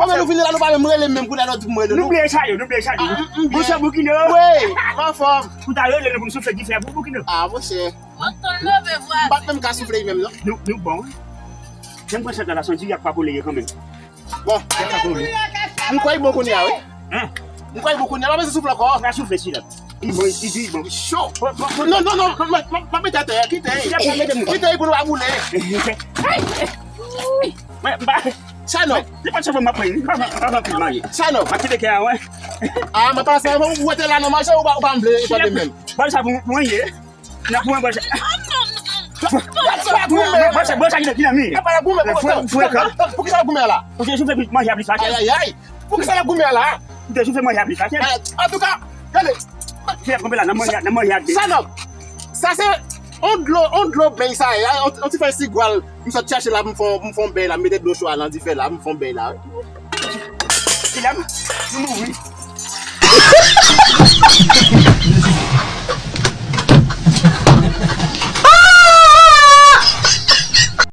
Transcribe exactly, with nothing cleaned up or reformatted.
Kòman nou vin la, nou pa menm rele m menm kounye a, nou di pou m rele nou. Nou bliye sa yo, nou bliye sa yo. Monchè Boukino. Wi, m anfòm. Ou ta rele nou pou n soufle dife a pou Boukino. Ah, monchè. Ou tonn move vwazen. M pa t menm ka soufle menm, non. Nou, nou bon. Jan m pran sa la, se yon diri ak pa kole ye kanmenm. Bon. M kwè li bon kounye a, wi. Hein? M kwè li bon kounye a, pa bezwen soufle ankò. Ou ka soufle sila. Li bon, li di bon. Cho. Non, non, non, m ap mete atè, kite. Kite pou nou pa boule. Mwen, m pa. Sanon. Se pa cheve m ap pran, m pa, m pa pran pil mari. Sanon. M ap kite kè a, wè. Ah, mwen panse ou rete la nan manje ou pa, ou pa vle, ou pa vle menm. Bòl sa pou mwen ye. Nan pou mwen bòl sa. Bòl sa, bòl sa ki nan, ki nan men. Fwe, fwe kan. Poukisa l ap goumen la? Ou te soufle manje a plis fasil. Ay, ay, ay. Poukisa l ap goumen la? Ou te soufle manje a plis fasil. Antouka, gade. Fè konbe la, nan manje, nan manje a de. Sanon. Sa se yon dlo, yon dlo beny sa ye. Yon, yon ti fèy sigwal. M sot chache la, m fon, m fon beny la, m mete dlo cho a nan dife la, m fon beny la. Kilè m? Nou mouri.